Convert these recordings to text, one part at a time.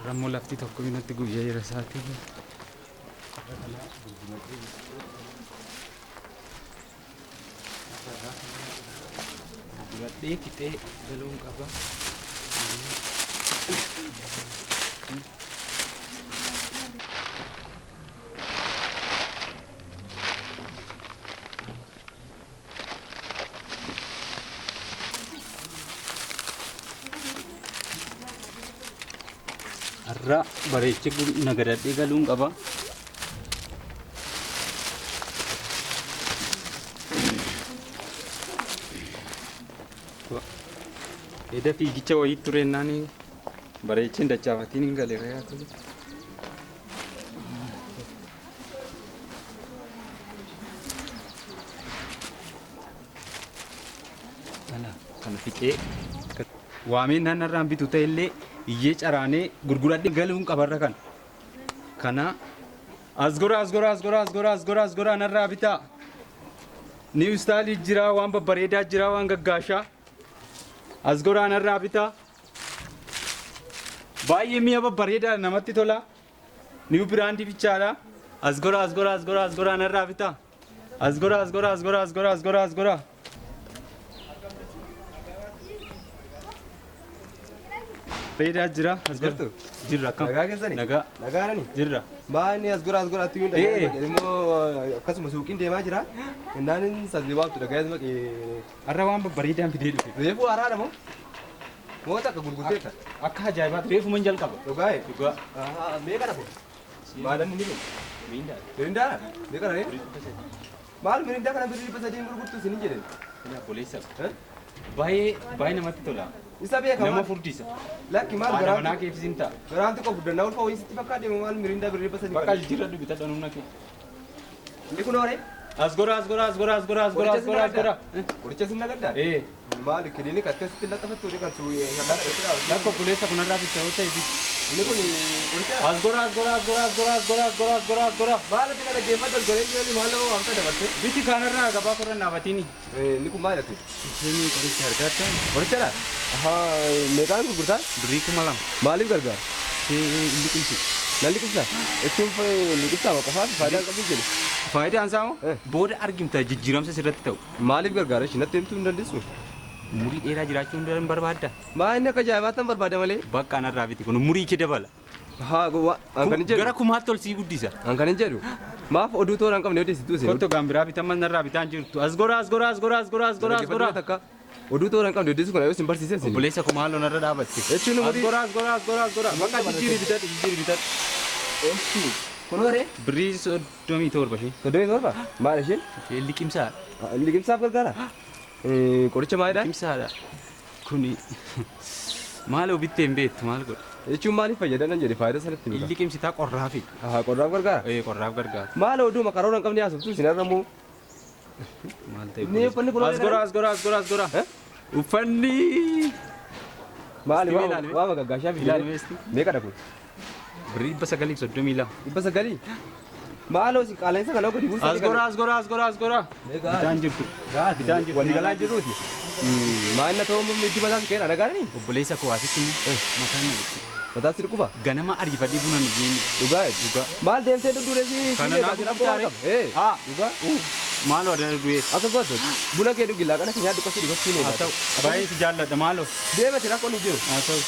Har'a immoo lafti tokko natti guyyaa jira isaatii. Gurguradhee fixee galuun qaba. Har'a bareechee nagadadhee galuun qaba. Eda fiigicha wayii tureennaan bareecheen dachaafatiin hin galeera yaa tole. Kana fixee waameen naannarraan bitu ta'e illee iyyee caraanee gurguradhee galuun qabarra kana. Kana as gora as gora as gora as gora as gora as gora narraa bitaa. Niw istaayilii jira, waan babbareedaa jira, waan gaggaashaa. As goraa narraa bitaa. Baay'ee mi'a babbareedaa namatti tola. Niw biraandii bichaadha. As gora as gora as gora as gora narraa bitaa. As gora as gora as gora as gora as gora as gora. Bareedaa jira. As gora. Jirtu? Jirra akkam? Nagaa keessani? Nagaa. Nagaadhani? Jirra. Maanni as gora as goraatti yuun Ee. dhagaa immoo akkasuma suuqiin deemaa jira. Innaan sasni waamtu dhagaa maqee Har'a waan babbareedaan fidee dhufe. Reefuu haaraadha moo? Moo takka gurgurteetta? Akka ajaa'ibaatti reefuma jalqaba. Dhugaa? Dhugaa. Meeqa dhabu? Maalan inni kun? Miindaa. Mirindaadha? Meeqa dha? Maal mirindaa kana birrii 300 gurgurtu isin jedhe? Obboleessa. Baay'ee baay'ee namatti tola. Isa beeka Nama maal? furdisa. Lakki maal Haadha manaa garaan keef siin ta'a. garaan xiqqoo guddannaa ulfa wayii sitti fakkaate moo maal mirindaa birrii 300? Bakka jijjiirradhu bitadha humna kee. Inni kun hooree? As gora as gora as gora as gora as gora as gora as gora. Qoricha sin nagaddaa? Ee. Maal kiliinika akkasitti laxafattu kan suuyee Lakka obboleessa kunarraa bitta yoo ta'e bitti. Inni kun qoricha As gora as gora as gora as gora as gora as gora as gora as gora. maal ati kana geeffadhu as goree jirani maal nama waamta dabarte? Biti kanarraa gabaa korra naafatini. Inni kun maal ati? Isheen qoricha argatta. Qorichadha? Ahaa, meeqaan gurgurtaa? Birrii 2000. Maaliif gargaara? Ishee liqimsi. Nan liqimsa? Jechuun liqimsaa qofaaf faayidaa hin qabu jedhu. Faayidaan isaa moo Eh. booda argimta jijjiiramsa sirratti ta'u. Maaliif gargaara? Isheen natti himtuu hin dandeessu? Umurii dheeraa jiraachuu hin barbaadda. Maa inni akka ajaa'ibaatti barbaada malee. Bakka anarraa biti kun umurii kee dabala. Haa gowwaa. An kan hin jedhu. Gara kumaatti ol sii guddisa. An kan hin jedhu. Maaf oduu toora hin qabne odeessituu isin. Kottu gaan biraa bitammas narraa bitaan jirtu. As gora as gora as gora as gora as gora as gora. Takka. Oduu toora hin qabne odeessu kana yoo isin barsiise isin. Obboleessa koo maaloo narra dhaabatte. Jechuun As umurii. gora as gora as gora as gora. Bakka jijjiiri bitadhu jijjiiri bitadhu. Kun horee? Birrii 37 ishee. 37? Maal isheen? Isheen liqimsaadha. Liqimsaaf gargaara? Qoricha maalidha? Liqimsaadha. Kuni maaloo bittee hin beektu maal godha? Jechuun maaliif fayyada nan jedhe faayidaa sanatti himta. Liqimsitaa qorraafi. Haa qorraaf gargaara? Ee qorraaf gargaara. Maal oduu makaroora hin qabne haasoftu isin har'a moo? Maal ta'e? Inni uffanni kun As gora as gora as gora as gora. Eh? Uffanni. Maali Isti ilaali. waama gaggaashaa fi Ilaali mee isti. Meeqadha kun? Birrii 932. 900? Maaloo isin qaala'insa kana gadi buusaa. As gora as gora as gora as gora. Bitaan jirtu. Bitaan jirtu. Waliigalaa jiruuti. Maal na ta'uu itti mataan keera nagaadhani? Obboleessa koo asitti immoo mataan na dhukkuba. Mataan si dhukkuba? Ganama ariifadhee buna nu geenye. Dhugaa? Dhugaa. Maal deemtee dudduuree si Kana naa gurgurtaare? Haa. Dhugaa? Maaloo adana du'ee. Akka gootu buna kee dhugi laaqana kee nyaadhu qasii dhugachuu ni Haa ta'u. Baay'ee si jaalladha maaloo. Deemati rakkoon hin jiru. Haa ta'u.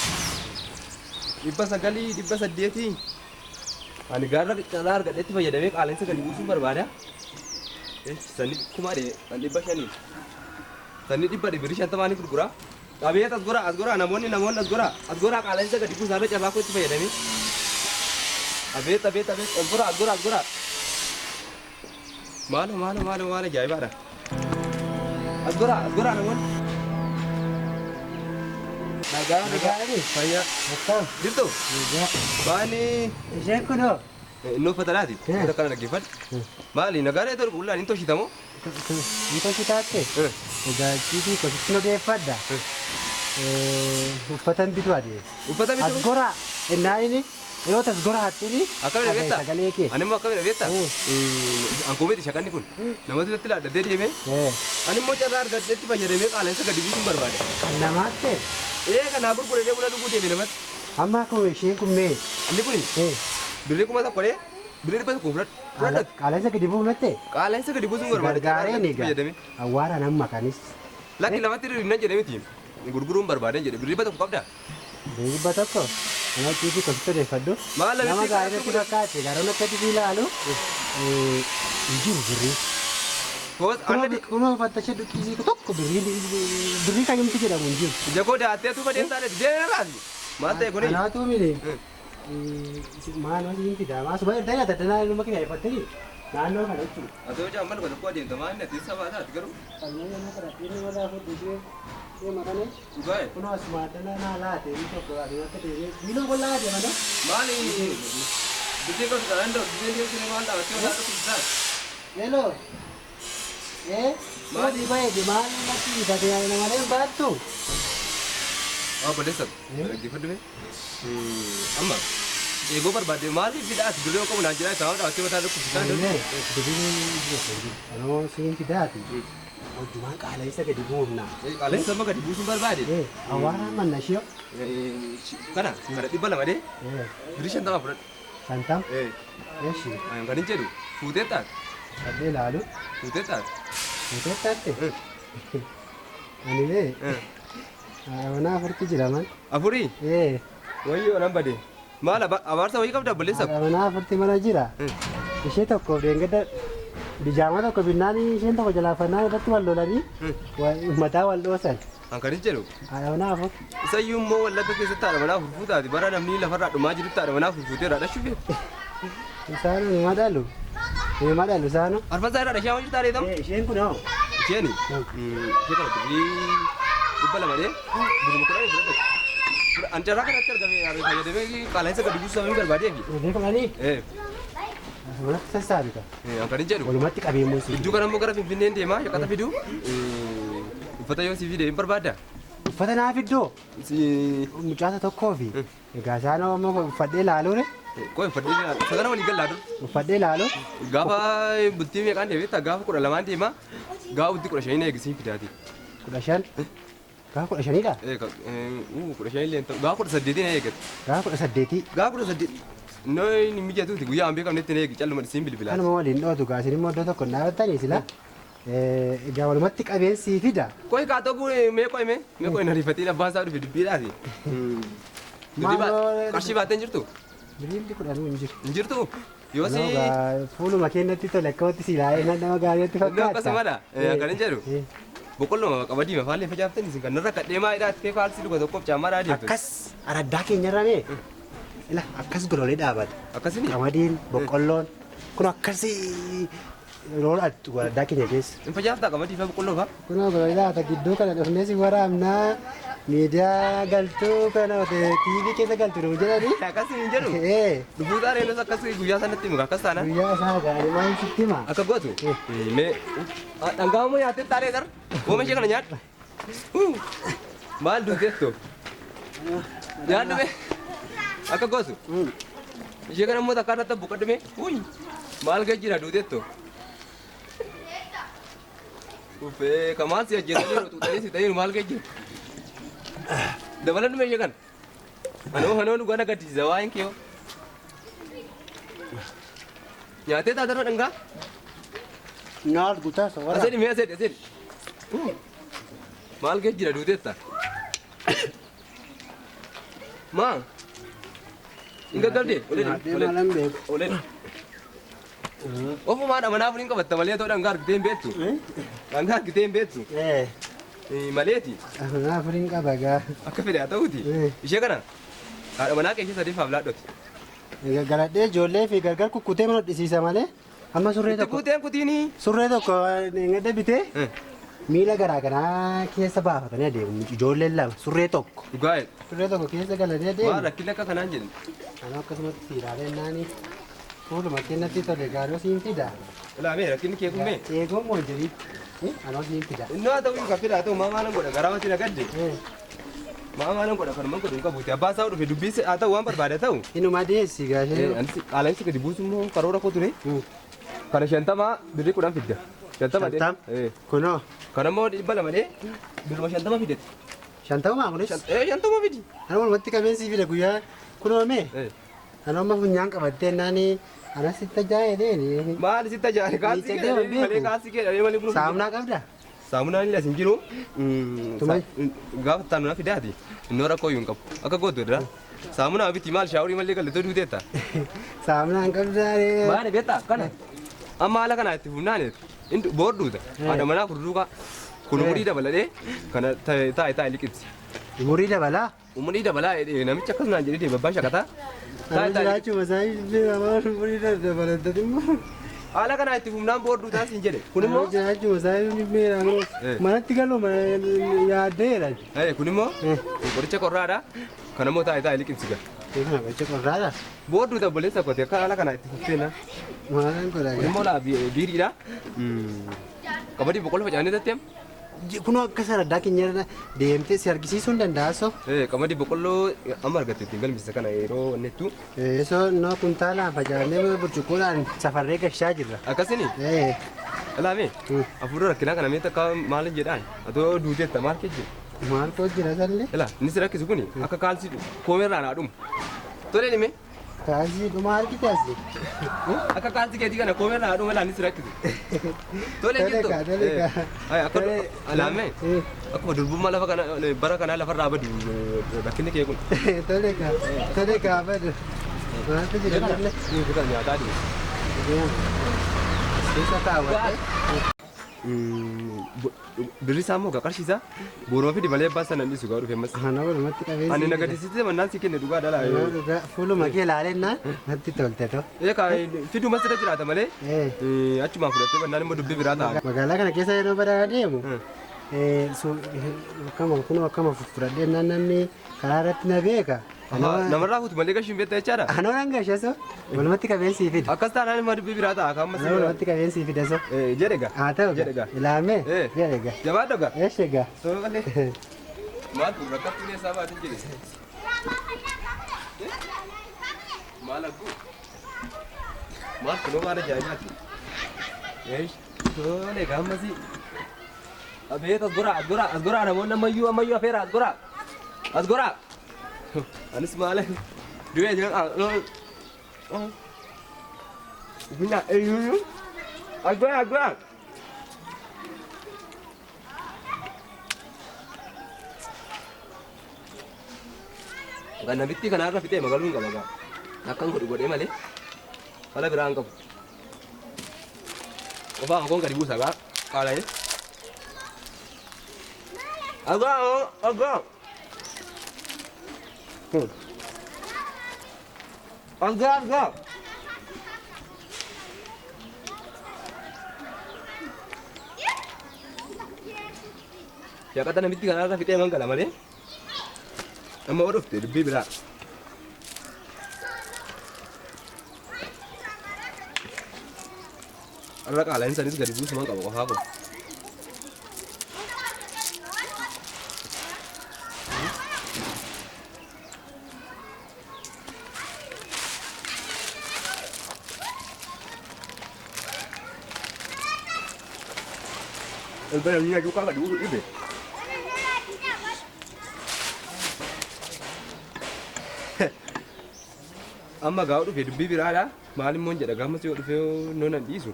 900 800. Ani gaarra carraa argadhetti fayyadamee qaala'insa gadi buusuun barbaada. Sanni kuma 500. Sanni dhibba birrii shantamaanii gurgura. Qabeet as gora as gora namoonni namoonni as gora as gora qaala'insa gadi buusaa irra carraa koo itti fayyadamee. Abeet abeet abeet as gora as gora as gora. Maaloo maaloo maaloo maal ajaa'ibaadha. As gora as gora namoonni. Nagaa nagaadhani. Fayyaa. Akkam. Jirtu? Baani. Isheen kunoo. Inni uffata laati. Uffata kana dhaggeeffadhu. Maali nagaa dheetu qulqullaan hin toshitamoo? Ni toshitaatte? Egaa ciisii kositti odeeffadha. Uffata hin bitu ati. Uffata As bitu? gora innaa inni yeroo tas gora hattini. Akkamidha beektaa? Sagalee kee. Ani immoo akkamidha beektaa? An koomiti shakanni kun. Namatti natti laaddatee deemee. Ani immoo carraa argadhetti fayyadamee qaala'insa gadi buusuun barbaada. Kan namaatti? Ee kanaa gurguree buna dhuguu deeme namatti. Amma akkuma isheen kun mee? Inni kuni birrii 1000 dee birrii 100 fudhadhu. Fudhadhu. Qaala'insa gadi buufnatte? Qaala'insa gadi buusuun barbaada. Gargaareen egaa. Awwaaraan amma kanis. Lakki lamatti hir'inna jedhee miti. Gurguruun barbaadan jedhe birrii 100 qabdaa? Birrii 100? Nama ciisii kositti odeeffadhu. Nama gaarii natti fakkaate garoon akkatti si ilaalu hin jiru birrii. Kunoo fattashee dhukkisii tokko birrii kayyumti jedhamu hin jiru. Ija koo daattee tuuba deemtaa dheedhi deemee raasi. Maal ta'e kuni? Anaatu mini. Maal hojii fidaa maasuma erga nyaata danaa ilma keenya eeffattanii naannoo kana jechuudha. Atoo hojii amma dhuga tokko adeemta maal inni ati sabaa taati garuu. Qalmee nama kadhatee inni walaa fuudhee deema kana. Dhugaa'e. Kunoo asuma danaa naa laate inni tokko adeematti deemee miiloo qollaa adeema no. Maali biddeen qabdu kanaan da'u biddeen deemtu maal dhaabattee walaa dhufu Hello. Maali baay'ee maal natti bitate malee hin baattu. Obboleessa dhaggeeffadhu mee. Amma eegoo barbaadde maaliif fidaati birrii qabu naan jedhaa isaa dhaabattee mataa dhukkubsisaa jiru. Birrii anoo siin fidaati. Hojjumaan qaala'insa gadi buufna. Qaala'insa amma gadi buusuun barbaade. Awwaaraan manna ishee. Kana kana 200 dee. Birrii 50 fudhadhu. 50? Eeshi. Kan hin jedhu fuutee taate. Sadee ilaalu. Fuutee taate. Fuutee taate? Ani bee. Mana afurtu jira man. Afurii? Wayyoo nan bade. Maal abaarsa wayii qabda obboleessa? Mana afurti mana jira. Ishee tokko deengada bijaama tokko binnaan isheen tokko jalaafannaan irratti wal lolanii mataa wal dhoosan. An kan hin jedhu. Haadha manaa afur. Isayyuu immoo wallagga keessatti haadha manaa afur fuutaati bara namni lafarraa dhumaa jirutti haadha manaa afur fuutee irraa dhashuufe. Isaanuu ni madaalu. Ni madaalu isaanuu. Arfasaa irraa dhashaa hojii taatee tam. Isheen kun hoo? Isheeni? Ishee kana birrii 200 dee birrii 10 fudhadhu. An carraa kanatti argame fayyadamee qaala'insa gadi buusuu sababni barbaadeefi. Birrii 10? Walumatti sassaabita. An kan hin jedhu. Walumatti qabeemmoo si. Iddoo kana immoo gara Finfinneen deemaa shaqaxa fiduu. Uffata yoo si fide hin barbaadda? Uffata naa fiddoo? Mucaasa tokkoo fi egaa isaan ammoo uffadhee ilaaluure. Qoy uffadhee ilaalu. Isa kana walii gallaa dur. Uffadhee ilaalu. Gaafa bultii meeqaan deemee gaafa 12 deema gaafa bultii 15 eegisiin fidaati. 15? Gaafa 15dha? 15 illee hin ta'u gaafa 18 eegate. Gaafa 18? Gaafa 18. Noi ni mijatuuti guyyaa hin beekamnetti na eegi calluma isiin bilbilaa. Kanuma waliin dhootu gaa isin immoo iddoo tokko hin dhaabattanii sila. Egaa walumatti qabeen sii fida. Qoy kaa ta'u mee qoy mee mee qoy na rifatiin abbaan isaa dhufe dubbiidhaati. Qarshii baattee hin jirtu? Birriin 10 hin jiru. Hin jirtu? Yoo si. Fuuluma keenyatti tole akkamitti si ilaalee nama gaariitti fakkaata. Akkasumadha kan hin jedhu. Boqqolloo qamadii mafaallee facaaftan isin kan narra kadhee maa hidhaa ta'e faalsi dhuga tokkoof caammaa dhaa deemtu. Akkas araddaa keenyarra mee? Ila akkas gololee dhaabata. Akkasini? Qamadiin boqqolloon kun akkasi yeroo araddaa keenya keessa. Hin facaaftaa qamadii fi boqqolloo faa? Kunoo gololee dhaabata gidduu kana dhufnee si waraabnaa miidiyaa galtuu kana TV keessa galtuu nu jedhani. Akkasii hin jedhu? Dhufuu taanee nus akkasii guyyaa sanatti himu akkas taana. Guyyaa isaa gaarii maal sitti hima? Akka gootu? Mee dhangaa immoo nyaattee taanee dar ooma ishee kana nyaadhu. Maal duuteettu? Nyaadhu mee? Akka gootu? Ishee kana immoo takka irratti buqqadhu mee? Maal gad jira duuteettu? Uffee kamaal si ajjeesanii xuuxanii si ta'in maal gad jira? Dabaladhu mee ishee kana? Anoo anoo dhugaa na gaddisiisa waa'een kee hoo. Nyaatee taatarra dhangaa? Nyaat guutaa sawara. Aseedi mee aseedi aseedi. Maal gad jira duuteetta? Maa? Hin gaggabdee? Olee. Olee. Ofumaa dha manaa furiin qabatta malee ta'uu dhangaa argitee hin beektu. Dhangaa argitee hin beektu. Maleeti. Manaa furiin qaba gaa. Akka fedhe haa ta'uuti. Ishee kana haadha manaa keessa sadiif laadhoti. Galadhee ijoollee fi gargar kukkutee mana hodhisiisa malee amma surree tokko. Kuteen kutiini. Surree tokko gadda bitee miila garaa garaa keessa baafatanii adeemu ijoolleen lama surree tokko. Dhugaa'e. Surree tokko keessa galanii adeemu. Waan rakkinni akka kanaan jedhu. Anoo akkasumatti siiraalee naani fuuluma keenyatti tole gaaroo siin fida. Ilaamee rakkinni kee kun mee? Eegoon moo jedhiitti. Anoo siin fida. Innoo haa ta'u kan fida haa ta'u maa maalan godha garaa mati na gadde. Maa maalan godha kanumaan godhu hin qabuuti abbaan isaa dhufe dubbiin haa ta'u waan barbaade haa ta'u. Inuma deessi gaashee. Anis qaala'insi gadi buusu immoo karoora koo ture. Kana 50 birrii 10 fidda. 50 dee. Kunoo. Kana immoo 200 dee birruma 50 fidete. Shantamaa kunis. 50 fidi. Ana walumatti qabeen sii fida guyyaa kunoome. Ana amma funyaan qabattee naani ana sitti tajaajileen. Maal sitti tajaajile kaalsii kee malee kaalsii kee dhalee malee kun. Saamunaa qabda? Saamunaan illee as hin jiru. Gaafa taanu na fidaati. Innoo rakkoo iyyuu hin qabu. Akka gootu dha. Saamunaa biti maal shaaworii malee gallatoo duuteetta. Saamunaan qabdaa ree. Maali beektaa kana. Amma haala kanaa itti fufnaaneetu. Inni boorduuta. Haadha manaa furduukaa. Kun umurii dabaladhee kana taa'e taa'e liqimsi. Umurii dabalaa? Umurii dabalaa namichi akkas naan jedhee babbaa shaqataa. Taa'e taa'e. Jiraachuma isaa umurii dabalatatti immoo. Haala kanaa itti fufnaan boorduutaa siin jedhe. Kun immoo. Jiraachuma isaa manatti galuu yaaddeera. Kun immoo qoricha qorraadha. Kan immoo taa'e taa'e liqimsi gara. Kana qoricha qorraadha. Boorduuta obboleessa kooti akka haala kanaa itti fufteena. Maalaan godhaa. Kun immoo biiriidha. Qamadii boqqolloo facaanee tatteem. Kun akka saraddaa keenya deemtee si argisiisuu hin danda'aso. Qamadii boqqolloo amma argatte ittiin galmisiisa kana yeroo innettu. Soo noo kuntaalaan facaafnee burcuqqoodhaan safarree gashaa jirra. Akkasini? Ilaame hafuura rakkinaa kana meeshaa akka maal jedhaan atoo duuteetta maal kee jira? Maal koo jira sallee? Ilaa inni si rakkisu kuni akka kaalsii koomeerraa naa dhumu. Tolee dhimee. Kaalsii dhuma argite asi. Akka kaalsii keetii kana koomeerraa naa dhumu ilaa inni si rakkisu. Tolee jirtu. Akka ilaame akkuma durbummaa lafa kana bara kanaa lafarraa badu rakkinni kee kun. Tolee kaa tolee kaa badu. Maaltu jira sallee? Nyaataa deemu. Keessa kaawwatte. Birri isaa immoo qarshii isaa booroo fidi malee abbaa sana dhiisu gaa dhufe ammas. Ana walumatti qabeessi. Ani na gaddisiisite mannaan si kenne dhugaa dhala. Fuuluma kee ilaalennaan natti tolte to. Eegaa fiduma sirra jiraata malee achumaan fudhattee mannaan immoo dubbii biraa ta'a. Magaalaa kana keessa yeroo badaa deemu akkama kunoo akkama fudhadhee namni karaa irratti na beeka. Namarraa fuutu malee gashiin beektaa jechaadha. Anoo nan gasha so walumatti qabeessii fida. Akkas taanaan immoo dubbii biraa ta'a kan ammas. Walumatti qabeessii fida so. Jedhe gaa. Haa ta'u Jedhe gaa. Ilaamee. Jedhe gaa. Jabaadhu gaa. Eeshe gaa. Soo malee. Maal kun rakkattuu keessaa baatin jedhe. Maal akkuu. Maal kunoo maal ajaa'ibaati. Eesh tole gaammasii. Abeet as goraa as goraa as goraa namoonni ammayyuu ammayyuu afeera as goraa as goraa. Anis maal du'ee jira Bina eyyuu as goraa as goraa. Namitti kanarra fixee magaluu hin qaba gaa. Akkan godhu godhee malee fala biraa hin qabu. Qofaa koon gadi buusa gaa qaala'ee. Agaa agaa. Agaa agaa. Shaqaxa namitti kanarra fixee mangala malee. Amma oo dhufte dubbii biraa. Har'a qaala'insa sanis gadi buusumaan qaba qofaa koo. Elbena ni ajuka gadi buusu dhibe. Amma gaa dhufe dubbii biraadha. Maal immoo jedha gaammas yoo dhufe nonan dhiisu.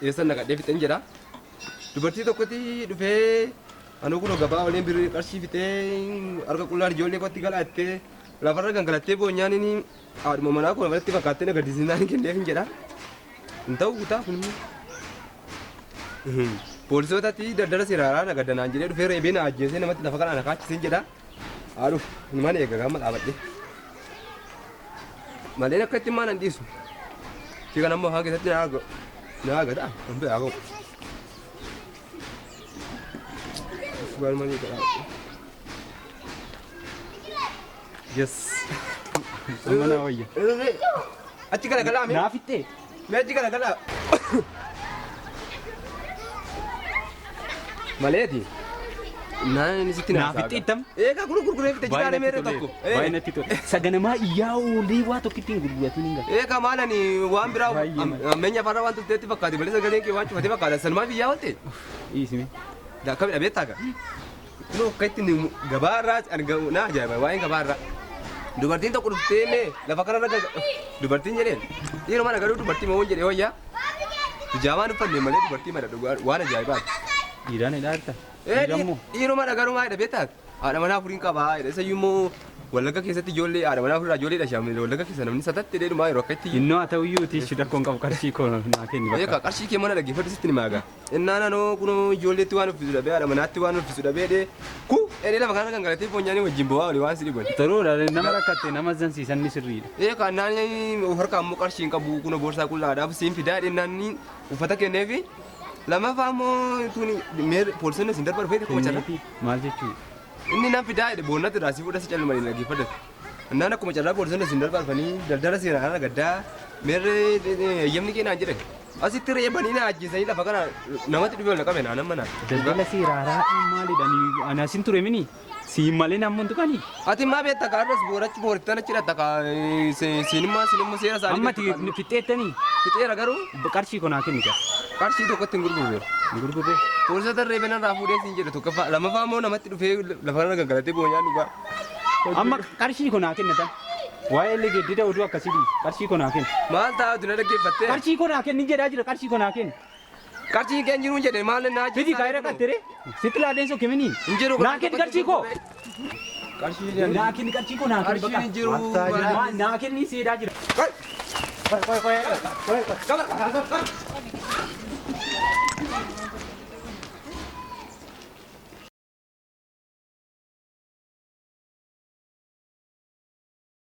Eessan naqadhee fixeen jedha. Dubartii tokkotti dhufee anuu kun gabaa waliin birrii qarshii fixee harka qullaan ijoollee kootti galaattee lafarra gangalattee boonyaan inni haadhuma manaa kun walitti fakkaattee na gaddisiisnaan kenneef hin jedha. Hin ta'u kutaa kun immoo. Poolisootatti daldala seeraaraa na gaddanaan jedhee dhufee reebee na ajjeesee namatti lafa kana na kaachiseen jedha. Haa dhufu mana eega gaama dhaabadhe. Maleen akka itti maan dhiisu. Ishee kana immoo afaan keessatti na argata. Hin beekaa qabu. Maal godhaa. Yes. Amma na wayya. Achi galagalaa mee? Naa fixxee? Mee achi galagalaa. Maleeti. Naan sitti Naa fixxee ittam? Eegaa kun gurguree fitte jiraane meerre tokko. Baay'ee natti tole. Saganamaa iyyaa oolee waa tokkitti hin gurguratin hin galu. Eegaa maal ani waan biraa ammeenya afaarraa waan turteetti fakkaate malee sagaleen kee waan cufatee fakkaata. Sanumaaf iyyaa oolte. Dhiisime. Akkami dhabeettaa gaa? Kunoo akka itti gabaarraa argamu na ajaa'iba waa'een gabaarraa. Dubartiin tokko dhuftee mee lafa kanarra dubartiin jedheen dhiiruma na garuu dubartii moo jedhee wayyaa. Pijaamaan uffanne malee dubartii mala dhugaa waan ajaa'ibaati. Dhiiraan hidhaa jirta. Ee Dhiirammoo. dhiiruma dhagaruu maa jedha beektaa? Haadha manaa afuriin qabaa jedha isayyuu immoo Wallagga keessatti ijoollee haadha manaa afurii ijoollee dha Wallagga keessa namni satatti dheedumaa yeroo akka itti. Innoo haa ta'uyyuuti ishii rakkoon qabu qarshii koo naa kenni Eegaa bakka. Qarshii kee mana dhaggeeffadhu sitti ni maaga. Innaan anoo kunoo ijoolleetti waan uffisu dhabee haadha manaatti waan uffisu dhabee dhee ku edee lafa kana gangalatee foonyaanii wajjin bo'aa olii waan si dhiban. Toruudha nama rakkatte nama zansiisan ni sirriidha. Eegaa naan harkaa immoo qarshii hin qabu kunoo boorsaa qullaadhaaf siin fidaa dhee naan uffata kenneefi lammaffaa immoo tuni meer poolisoonni isin darba dhufee akkuma carraa. Kenneefi maal jechuudha? Inni nan fidaa jedhe boonnatti irraa si fuudha si callu malee dhaggeeffadhate. Innaan akkuma carraa poolisoonni isin darba dhufanii daldala seeraan ala gaddaa meerre eeyyamni kee naan jedhan. Asitti reebanii na ajjeesanii lafa kana namatti dhufee ol na qabe naan amma naan. Daldala seeraaraa maalidha? Ani asin ture mini siin malee namoonni tuqanii. Ati maa beekta kaarras boorachi boorittan achi hidhatta kaa siinimmaa siinimmoo seera isaanii. Amma ati fixxeettanii Fixeera garuu qarshii koo naa kenni gaa. Qarshii tokkotti hin gurgurreera. Hin gurgurree? Poolisota reebee narraa fuudhee siin jedhe tokkoffaa lammaffaa immoo namatti dhufee lafa irra gangalatee boonyaan dhugaa. Amma qarshii koo naa kenna tan. Waa'ee illee geddida oduu akkasii dhiisi. Qarshii koo naa kenni. Maal taa'atu na dhaggeeffattee? Qarshii koo naa kenni jedhaa jira qarshii koo naa kenni. Qarshii kee hin jiruun jedhe maal naa Fidi kaayira kattere sitti laadeen sokke mini. Hin jiru. Naa kenni qarshii koo. Qarshii Naa kenni qarshii koo naa kenni Qarshiin hin jiru. Naa kenni seedaa jira. Qoy qoy qoy qoy.